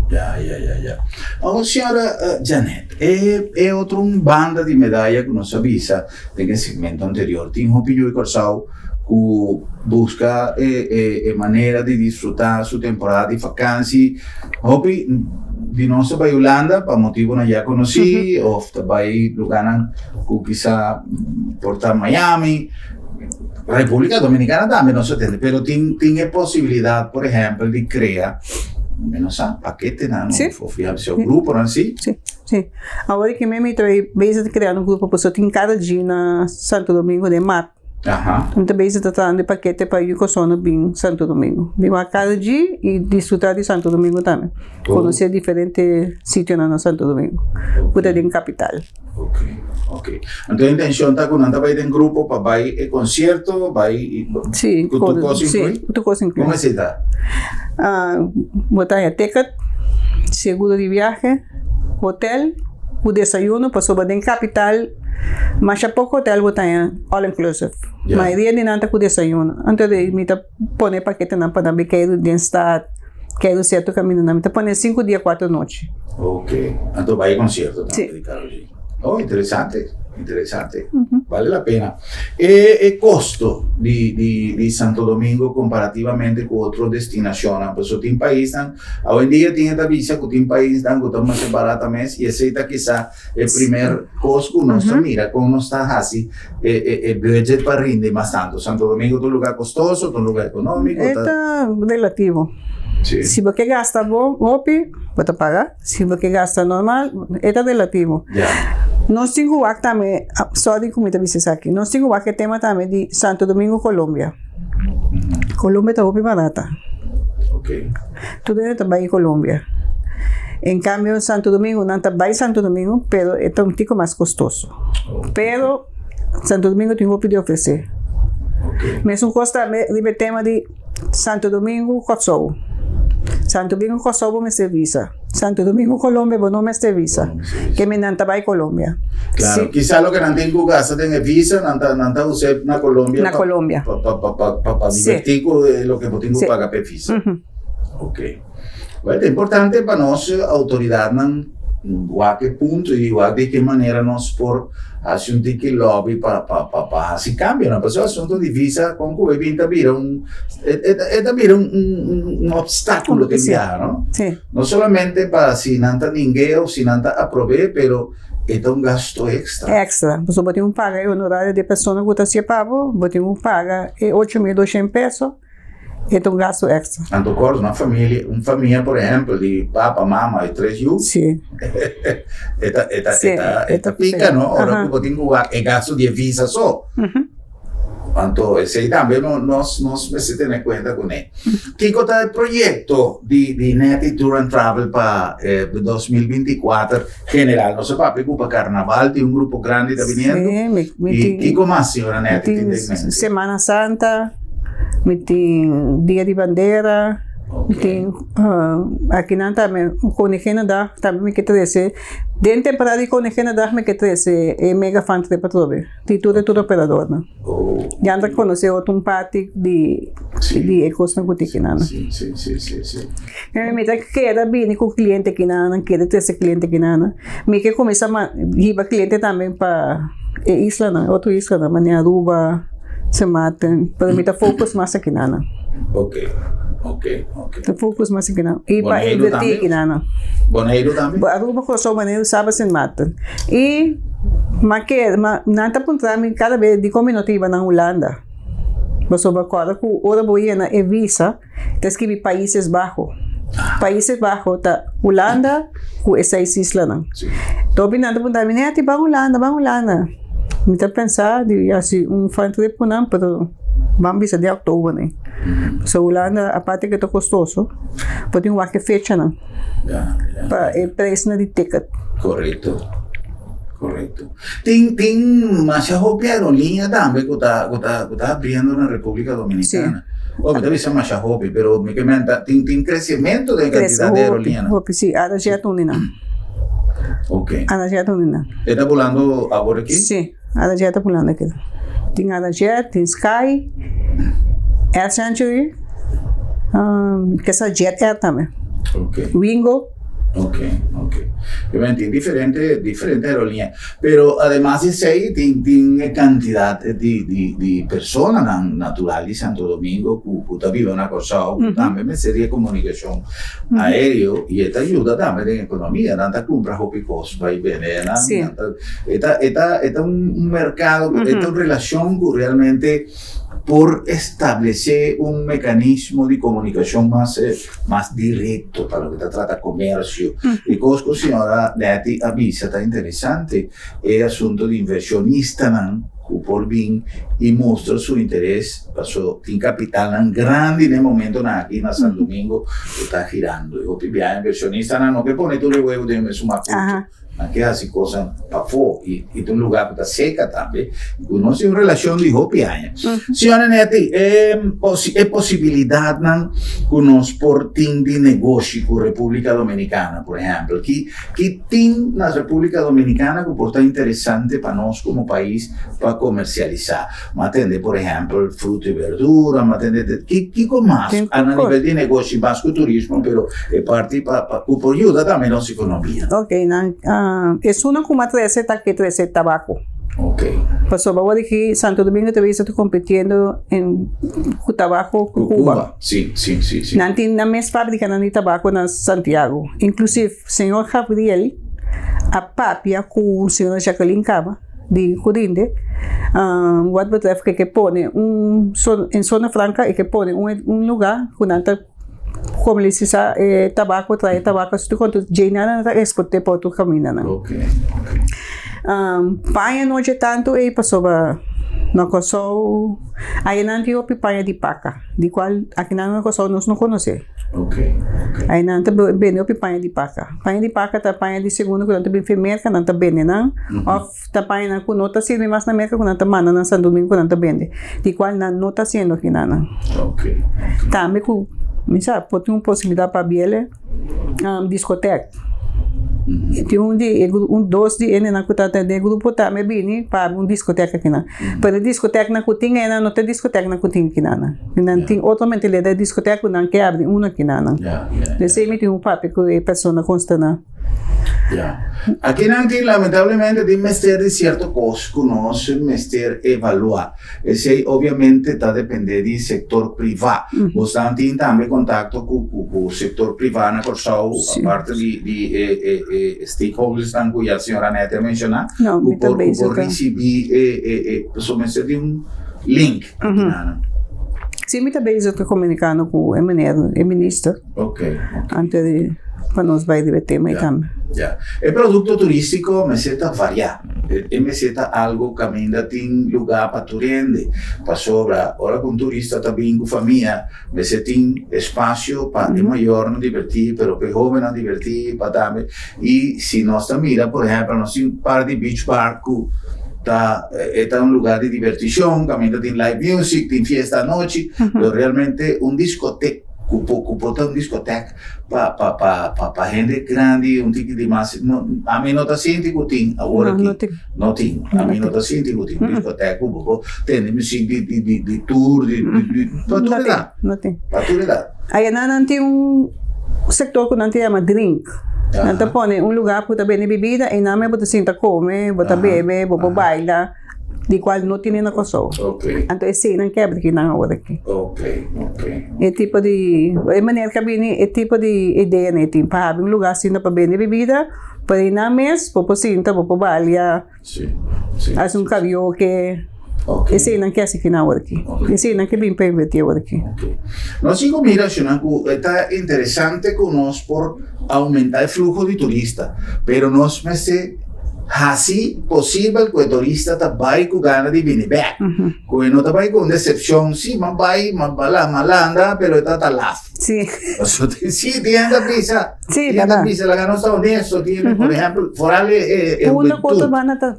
S1: Ya, ya, ya, ya. Awor señora Janet, e e otro un banda di medaya ku nos a bisa den e segmento anterior, tin hopi yu di Kòrsou ku buska e e e manera di disfrutá su temporada di fakansi, Hopi di nos ta bai Hulanda pa motibonan ya konosí òf ta bai lugánan ku kisa por ta Miami, Repúblika Dominikana tambe nos ta tende, pero tin tin e posibilidat por ehèmpel di krea mi no sa paketenan òf ya bisao gruponan si.
S2: Si, si. Awor aki mi ta bezig ta krea un grupo pasobra tin kada dje na Santo Domingo den mart. Mi ta bezig ta trahando e pakete pa yu kosona bin Santo Domingo. Bin wak kada dje i disfruta di Santo Domingo tambe. Konosé diferente sitionan na Santo Domingo ku ta den kapital.
S1: Ok, ok. Anto e intenshon ta ku nan ta bai den grupo pa bai e konsierto, bai
S2: Sí,
S1: ku tur kos
S2: sí,
S1: inkluí?
S2: ku tur kos inkluí.
S1: Kon esei ta?
S2: Bo ta haña ticket, seguro di biahe, hotel ku desayuno pasobra den kapital Masha poko hotel bo ta haña all inclusive. Mayoria di nan ta ku desayuno. Anto di mi ta pone paketenan pa nan bin keiru den stad, keiru sierto kamindanan. Mi ta pone sinku dia kuater nochi.
S1: Ok, anto bai e konsierto tambe di Karol G. Oh, interesante, interesante. Bale la pena. E e kosto di di di Santo Domingo komparativamente ku otro destinashonnan, pasobra tin paisnan, awendia tin e ta bisa ku tin paisnan ku ta masha barata mes i esei ta kisa E primer kos ku nos ta mira kon nos ta hasi e e e budget pa rindi mas tantu. Santo Domingo ta un lugar kostoso, ta un lugar ekonómiko,
S2: E
S1: ta.
S2: ta relativo.
S1: Sí.
S2: Si bo ke gasta bo hopi, bo ta paga. Si bo ke gasta normal, e ta relativo.
S1: Ya.
S2: Nos tin ku wak tambe, sorry ku mi ta bisa esaki, nos tin ku wak e tema tambe di Santo Domingo, Colombia. Colombia ta hopi barata.
S1: Ok.
S2: Tur hende ta bai Colombia. En cambio Santo Domingo nan ta bai Santo Domingo pero e ta un tiko mas costoso. Pero Santo Domingo tin hopi di ofrece. Mesun cos tambe riba e tema di Santo Domingo Kòrsou. Santo Domingo Kòrsou bo mester visa. Santo Domingo Colombia bo no mester visa. Ke mi nan ta bai Colombia.
S1: Claro, kisa loke nan tin ku gasta den e visa nan ta nan ta us'é na Colombia
S2: Na Colombia.
S1: pa pa pa pa pa pa divertí ku loke bo tin ku paga p'e visa. Ok. Well, ta importante pa nos outoridatnan. Wak e punto i wak di ki manera nos por hasi un tiki lobby pa pa pa pa hasi kambionan. Pasobra asuntu di visa kon ku e bin ta bira un e ta bira un un un opstákulo tin biaha no. No solamente pa si nan ta ning'é of si nan ta aprob'é pero e ta un gasto extra.
S2: Extra, pasobra bo tin ku paga e honorario di e persona ku ta hasié pa bo, bo tin ku paga e 8200 peso. E ta un gasto extra.
S1: Anto kòrda una familia, un famia por ehèmpel di papa, mama i tres yu.
S2: Sí.
S1: E ta, e ta, e ta, e ta pika no, ora ku bo tin ku wak e gasto di e visa so. Anto esei tambe no nos nos mester tene kuenta kuné. Kiko ta e proyekto di di Netty Tour and Travel pa 2024 general? Nos a papia ku pa karnaval tin un grupo grandi ta biniendo.
S2: Sí, mi, mi
S1: I
S2: tin.
S1: kiko mas señora
S2: Mi
S1: Netty tin
S2: tin
S1: den mente?
S2: Semana Santa, mi tin Dia di Bandera, mi
S1: Ok.
S2: tin akinan tambe Koninginnedag tambe mi ke trese. Den temporada di Koninginnedag mi ke trese e mega fan trip atrobe. Di tur e tur operadornan.
S1: Oh.
S2: Ya nan ta konosé otro un parti di
S1: Sí.
S2: di e kosnan ku tin kinan.
S1: Sí, sí, sí, sí, sí.
S2: Mi mi ta keda bini ku kliente kinan, keda trese kliente kinan. Mi ke kuminsá ma hiba kliente tambe pa e islanan, otro islanan manera Aruba, Sint Maarten, pero mi ta focus mas akinan.
S1: Ok, ok, ok.
S2: Ta focus mas akinan. I pa
S1: Boneiru
S2: invertí
S1: tambe?
S2: akinan.
S1: Boneiru tambe?
S2: Aruba, Kòrsou, Boneiru, Saba, Sint Maarten. I ma ke ma nan ta puntra mi kada bes dikon mi no ta hiba nan Hulanda. Pasobra kòrda ku ora bo yena e visa ta skibi Países Bajo. Países Bajo ta Hulanda ku e seis islanan. Topi nan ta puntra mi, Netty ban Hulanda, ban Hulanda. Mi ta pensa di hasi un fun trip ku nan pero ban bisa di òktober nei. Pasobra Hulanda aparte ke ta kostoso bo tin wak e fechanan. Pa e preisnan di ticket.
S1: Korekto, korekto. Tin tin masha hopi aerolínea tambe ku ta ku ta ku ta abriendo na República Dominicana.
S2: Sí.
S1: Oh, mi ta bisa masha hopi, pero mi ke menta tin tin kresementu den kantidat di aerolíneanan.
S2: Hopi, sí. Arajet uni nan.
S1: Ok.
S2: Arajet uni nan.
S1: E ta bulando awor aki?
S2: Sí. Arajet ta bulando aki. Tin Arajet, tin Sky, Air Century, kesa Jet Air tambe.
S1: Ok.
S2: Wingo.
S1: Ok, ok. Obviamente tin diferente, diferente aerolínea. Pero ademas di esei tin tin e cantidad di di di personanan natural di Santo Domingo cu cu ta biba na Curaçao cu tambe mester di e comunicacion aereo y e ta yuda tambe den economia. Nan ta cumpra hopi cos bay bende nan.
S2: Sí.
S1: Nan ta e ta e ta e ta un mercado, e ta un relacion cu realmente por establece un mecanismo di comunicacion mas mas directo pa loke ta trata comercio. E cos cu señora Netty a bisa ta interesante, e asunto di inversionistanan cu por bin y mustra su interes paso tin capitalnan grandi den momentonan aki na San Domingo cu ta girando. Y hopi biaha inversionistanan no ke pone tur e huevo den e mesun macuto. Nan ke hasi kosnan pafó i i ta un lugá ku ta seka tambe i ku nos tin un relashon di hopi aña. Señora Netty, e posi e posibilidatnan ku nos por tin di negoshi ku Repúblika Dominikana, por ehèmpel, ki ki tin na Repúblika Dominikana ku por ta interesante pa nos komo pais pa komersialisá? M'a tende, por ehèmpel, fruta i berdura, m'a tende de ki kiko mas
S2: Tin
S1: a na
S2: kos.
S1: nivel di negoshi mas ku turismo, pero e parti pa pa ku por yuda tambe nos ekonomia.
S2: Ok, nan esunnan ku m'a trese ta ke trese tabako.
S1: Ok.
S2: Pasobra awor aki Santo Domingo ta bisa ta kompitiendo en ku tabako ku
S1: Ku
S2: Cuba.
S1: Cuba, si, si, si, si.
S2: Nan tin nan mes fabrikanan di tabako na Santiago. Inklusive señor Gabriel a papia ku señora Jacqueline Cava. di Curinde, wat betreft ke ke pone un en zona franca e ke pone un lugar ku nan ta komersialisá e tabako, trae tabako asina konta djei nan nan ta eksport'é pa otro kamindanan. Paña no dje tantu ei pasobra na Kòrsou ayanan tin hopi paña di paka di kual akinan na Kòrsou nos no konosé. Ayanan ta bende hopi paña di paka. Paña di paka ta paña di segundo ku nan ta bin fi Merka nan ta bende nan òf ta pañanan ku no ta sirbi mas na Merka ku nan ta manda nan Santo Domingo ku nan ta bende di kual nan no ta hasiendo akinan nan. Tambe ku mi sa por tin un posibilidat pa biele diskotek. Tin un di e un dos di hendenan ku ta den e grupo tambe bini pa habri un diskotek akinan. Pero e diskoteknan ku tin einan no ta e diskoteknan ku tin akinan. Nan tin otro mentalidad e diskotek ku nan ke habri uno akinan. Esei mi tin un papia ku e persona konsta na.
S1: Ja. Akinan tin lamentablemente tin mester di cierto cos cu nos mester evalua. Esey obviamente ta depende di sector priva. Bosnan tin tambe contacto cu cu sector priva na Corsou aparte di di e e e stakeholdersnan cu ya señora Annette a menciona
S2: No,
S1: cu
S2: mi ta
S1: por cu
S2: bezig
S1: por
S2: ta.
S1: ricibi e e e pasobra mester di un link akinan.
S2: Si mi ta bezig ta comunicando cu e meneer, e minister.
S1: Ok, ok.
S2: Antes di pa nos bai riba e tema ei tambe.
S1: Ya. E produkto turístiko mester ta variá. E mester ta algu kaminda tin lugá pa tur hende. Pasobra ora ku un turista ta bin ku famia, mester tin espasio pa e mayornan divertí, pero pa e hóbennan divertí, pa tambe. I si nos ta mira, por ehèmpel, nos tin un par di beach bar ku ta e ta un lugá di divertishon, kaminda tin live music, tin fiesta anochi, pero realmente un diskotek. Ku por ku por ta un diskotek pa pa pa pa pa hende grandi un tiki di mas no ami no ta sinti ku tin awor
S2: No,
S1: aki
S2: no tin.
S1: no tin ami no ta sinti ku tin un diskotek ku bo por tende musik di di di di tur di di di pa tur
S2: No tin,
S1: edat
S2: no tin.
S1: pa tur edat.
S2: Ayanan nan tin un sektor ku nan ta yama drink. Nan ta pone un lugar ku ta bende bibida i nan bo ta sinta kome, bo ta bebe, bo por baila. Di cual no tene na Kòrsou.
S1: Ok.
S2: Anto eseinan kebra ki nan awor aki.
S1: Ok, ok.
S2: E tipo di, e manera ku a bini e tipo di idea nan e tin pa habri un lugar asina pa bende bibida, pa di nan mes bo por sinta, bo por balia,
S1: Si, si.
S2: hasi un karaoke.
S1: Ok.
S2: Eseinan ke hasi kinan awor aki.
S1: Ok.
S2: Eseinan ke bin pa inverti awor aki.
S1: Ok. Nos tin ku mira asina ku e ta interesante ku nos por aumenta e fluho di turista, pero nos mester Hasi posibel ku e turista ta bai ku gana di bini bèk. Ku e no ta bai ku un desepshon, sí, m'a bai, m'a bala, m'a landa, pero e ta ta laf.
S2: Sí.
S1: Pasobra tin, sí, tin hende a bisa,
S2: Sí,
S1: tin hende a
S2: bèrdat.
S1: bisa, laga nos ta honesto, tin hende, por ehèmpel, foral e, e, e
S2: Unda ku otro
S1: hubentud.
S2: banda ta,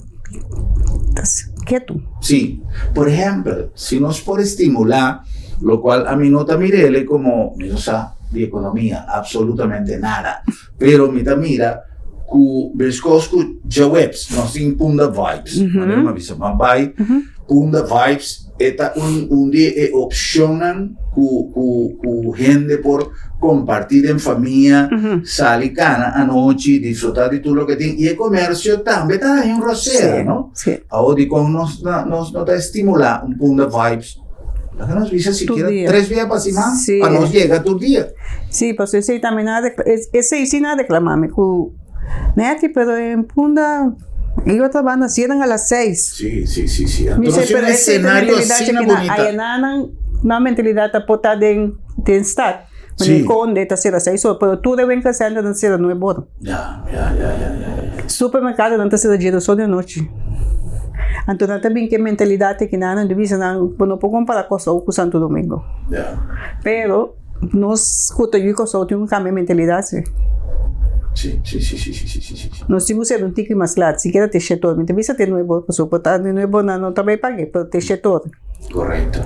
S2: ta ketu.
S1: Sí. Por ehèmpel, si nos por estimulá, lokual ami no ta mir'el komo, mi no sa di ekonomia, absolutamente nada, Pero mi ta mira ku meskos ku djaweps nos tin Punda Vibes. Manera mi a bisa ma bai Punda Vibes e ta un un di e opshonnan ku ku ku hende por kompartí den famia, sali kana anochi, disfrutá di tur loke tin i e komersio tambe ta haña un rosera, no? Awor dikon nos nos no ta estimulá un Punda Vibes? Laga nos bisa sikiera tres bia pa siman pa nos yega tur dia.
S2: Sí, pasobra esei tambe nan a esei sí nan a reclama mi ku Netty pero en Punda e otro banda cierran a las seis.
S1: Sí, sí, sí, sí.
S2: Mi
S1: Anto
S2: se
S1: nos tin
S2: pero
S1: un
S2: esei ta
S1: escenario
S2: mentalidad
S1: asina
S2: chikina
S1: bunita.
S2: ayanan nan nan mentalidad ta por ta den den stad.
S1: Sí.
S2: Manera Konde ta cera seis ora pero tur e winkelcenter nan ta cera nuebe ora.
S1: Ya, ya, ya, ya, ya, ya.
S2: Supermercado nan ta cera djedoso di anochi. Anto nan ta bin ku e mentalidat aki nan, nan ta bisa nan bo no por kompara Kòrsou ku Santo Domingo.
S1: Ya.
S2: Pero nos ku ta yu Kòrsou tin ku kambia e mentalidat si.
S1: Si, si, si, si, si, si, si, si.
S2: Nos tin ku ser un tiki mas kla, sikiera te shetor. Mi ta bisa te nuevo pasobra por ta nuevo nan no ta bai pag'e, pero te shetor.
S1: Correcto,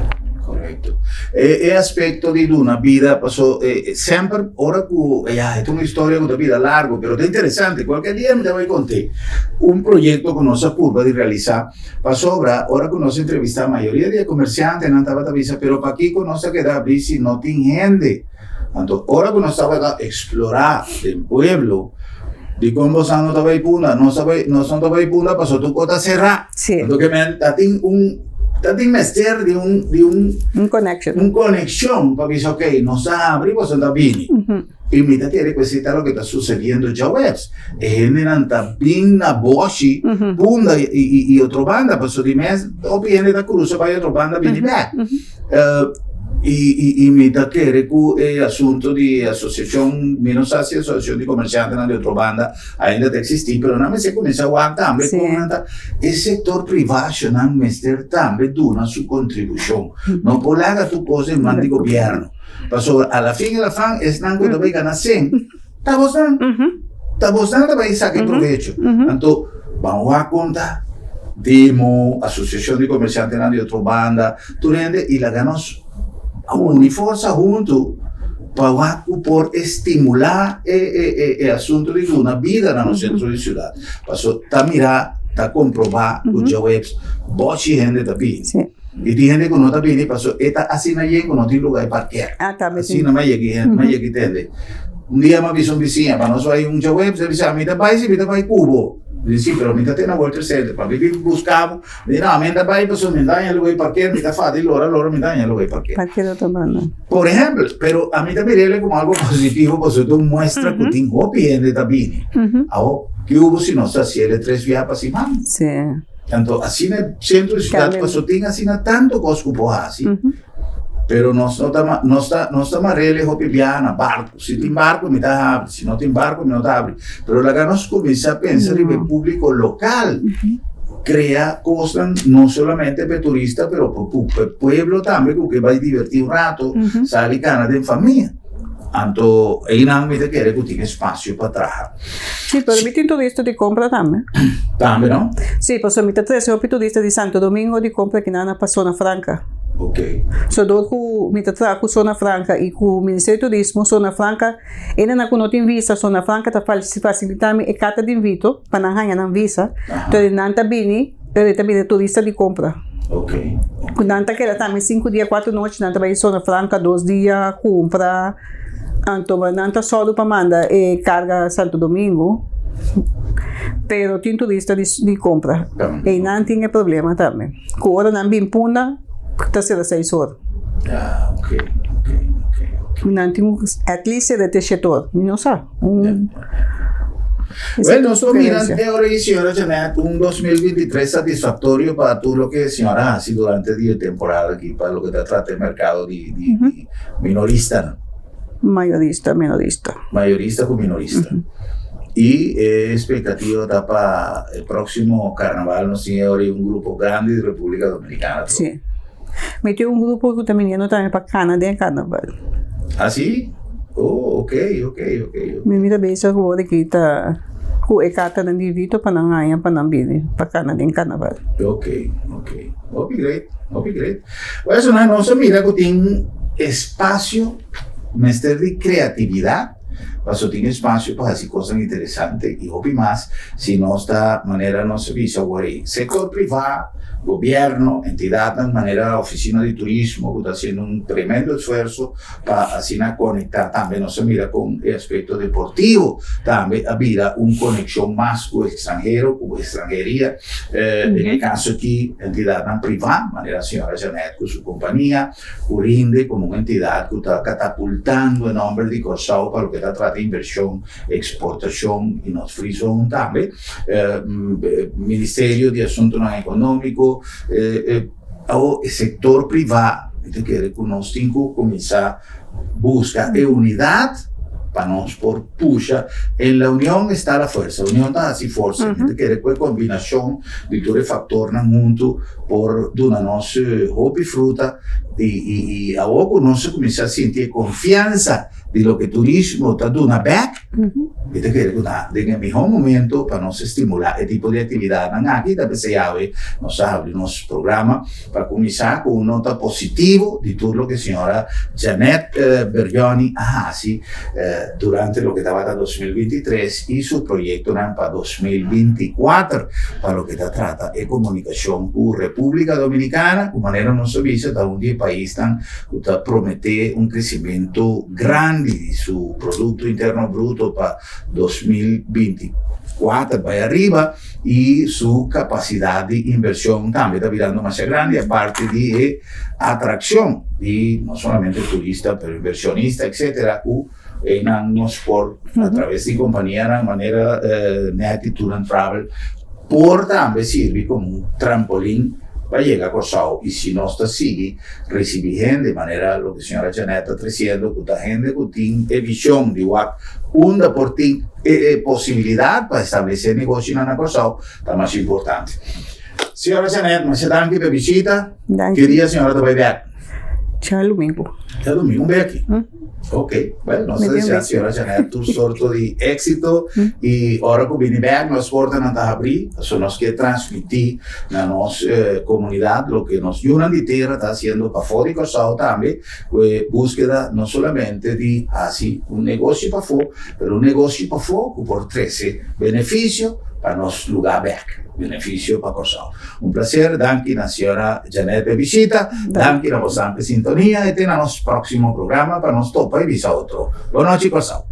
S1: correcto. E, e aspecto di duna bida, paso e, semper ora cu, ya, e ta un historia cu ta bira largo, pero ta interesante, cualkier dia mi ta bay conte un proyecto cu nos a purba di realisa, pasobra ora cu nos entrevista mayoria di e comerciantenan tabata bisa, pero pakico nos ta keda abri si no tin hende? Anto ora ku nos tabata eksplorá den pueblo, dikon bosan no ta bai punda? Nos ta bai, nos no ta bai punda pasobra tur kos ta será.
S2: Sí.
S1: Anto ke men ta tin un, ta tin mester di un, di un.
S2: Un connection.
S1: Un konekshon pa bisa ok, nos ta habri, boso ta bini. I mi ta kere ku esei ta loke ta susediendo djaweps. E hendenan ta bin na boshi, punda i, i, i otro banda, pasobra di mes hopi hende ta krusa bai otro banda bini bèk. I mi ta kere ku e asunto di asosiashon, mi no sa si asosiashon di komershantenan di otro banda ainda ta eksistí, pero nan mester kuminsá wak tambe kon nan ta, e sektor privashonan mester tambe duna su kontribushon. No por laga tur kos den man di gobièrnu, pasobra a la fin i la fan esnan ku ta bai gana sen Ta bosnan. Ta bosnan ta bai saka e provecho. Anto ban wak kon ta demo, asosiashon di komershantenan di otro banda, tur hende i laga nos uni forsa huntu pa wak ku por estimulá e e e asuntu di duna bida na nos sentro di siudat. Paso ta mira, ta komprobá ku djaweps bochi hende ta bini. I tin hende ku no ta bini paso e ta asina yen ku no tin luga di parker. Asina m'a yegi m'a yegi tende. Un dia mi a bisa un bisiña pa nos bai un djaweps, el bisa mi ta bai si mi ta bai ku bo. Mi di si, pero mi ta te na World Trade Center pa mi bin buska bo. Mi di no, mi ta bai pasobra mi ta haña lugar di parker, mi ta fácil lora lora mi ta haña lugar di parker.
S2: Parker otro banda.
S1: Por ehempel, pero ami ta mir'el como algo positivo pasobra ta un muestra ku tin hopi hende ta bini. Awo, ki hubo si nos ta hasiel e tres biaha pa siman?
S2: Si.
S1: Anto asina e sentro di siudat pasobra tin asina tantu kos ku por hasi. Pero nos no ta nos ta nos ta marele hopi biaha na barku. Si tin barku mi ta habri, si no tin barku mi no ta habri. Pero laga nos kuminsá pensa riba e públiko lokal. Krea kosnan no solamente pa e turista pero pa e pueblo tambe ku ke bai divertí un rato, sali kana den famia. Anto einan mi ta kere ku tin espasio pa traha.
S2: Sí, pero mi tin turista di kompra tambe.
S1: Tambe no?
S2: Sí, pasobra mi ta trese hopi turista di Santo Domingo di kompra kinan na pa Zona Franca.
S1: Ok.
S2: So dor ku mi ta traha ku Zona Franca i ku Ministerio di Turismo, Zona Franca, hendenan ku no tin visa, Zona Franca ta fasilita mi e karta di invito pa nan haña nan visa. Entonces nan ta bini, pero e ta bini turista di kompra.
S1: Ok.
S2: Ku nan ta keda tambe sinku dia, kuatro nochi, nan ta bai Zona Franca dos dia kumpra. Anto nan ta sòru pa manda e karga Santo Domingo, pero tin turista di kompra. Einan tin e problema tambe, ku ora nan bin Punda ta sera seis or. Nan tin ku at least sera te shete or, mi no sa.
S1: Bueno, nos por mira e ora ei señora Janet un 2023 satisfactorio pa tur loke señora hasi durante di e temporada aki pa loke ta trata e mercado di di Minorista.
S2: Mayorista, minorista.
S1: Mayorista ku minorista. I e espektativa ta pa e próksimo karnaval nos tin e ora un grupo grandi di Repúblika Dominikana.
S2: Sí. Mi tin un grupo ku ta biniendo tambe pa kana den e karnaval.
S1: Ah sí? Oh, ok, ok, ok.
S2: Mi mira bezig awor aki ta ku e kartanan di invito pa nan haña pa nan bini pa kana den karnaval.
S1: Ok, ok. Hopi great, hopi great. Por eso nan nos a mira ku tin espasio, mester di kreatividat, paso tin espasio pa hasi kosnan interesante i hopi mas si nos ta manera nos a bisa awor ei. Sektor privá, gobièrnu, entidatnan manera ofisina di turismo ku ta hasiendo un tremendo esfuerso pa asina konektá tambe nos a mira kon e aspekto deportivo tambe a bira un konekshon mas ku ekstranhero, ku estranheria, den e kaso aki entidatnan privá manera señora Jeanette ku su kompania ku rinde komo un entidat ku ta katapultando e nòmber di Kòrsou pa loke ta trata invershon, eksportashon i nos free zone tambe, Ministerio di Asuntunan Ekonómiko. Awo e sektor privá, mi ta kere ku nos tin ku kuminsá buska e unidat pa nos por pusha. En la union está la fuerza, union ta hasi forsa. Mi ta kere ku e kombinashon di tur e faktornan huntu por duna nos hopi fruta i awo ku nos a kuminsá sinti e konfiansa di loke turismo ta duna bèk. Mi ta kere ku ta den e mihó momento pa nos stimulá e tipo di aktividatnan aki. Ta p'esei awe nos a habri nos programa pa kuminsá ku un nota positivo di tur loke señora Janet Berjoni a hasi durante loke tabata 2023 i su proyektonan pa 2024 pa loke ta trata e komunikashon ku Repúblika Dominikana ku manera nos a bisa ta un di e paisnan ku ta prometé un kresimentu grandi di su Produkto Interno Bruto pa 2024 bai ariba i su kapasidat di invershon tambe ta birando masha grandi aparte di e atrakshon di no solamente turista pero invershonista etcetera ku einan nos por a traves di kompanianan manera Netty Tour and Travel por tambe sirbi komo un trampolin pa yega Kòrsou i si nos ta sigui risibí hende manera loke señora Janet ta tresiendo ku ta hende ku tin e vishon di wak unda por tin e posibilidat pa establesé negoshinan na Kòrsou ta mas importante. Señora Janet masha danki pa e bishita.
S2: Danki.
S1: Ki dia señora ta bai bèk?
S2: Djadumingu.
S1: Djadumingu bèki? Ok, bueno, nos ta desea señora Janet tur sorto di éxito y ora cu bini bek nos portanan ta habrí, pasobra nos kier transmití na nos comunidad loke nos yunan di tera ta haciendo pafó di Kòrsou tambe, cu e búskeda no solamente di haci un negoshi pafó, pero un negoshi pafó cu por trece beneficio pa nos lugá bek, beneficio pa Kòrsou. Un placer, danki na señora Janet p'e bishita, danki na bosan p'e sintonia y te na nos proximo programa pa nos topa y bisa otro. Bon nochi Kòrsou.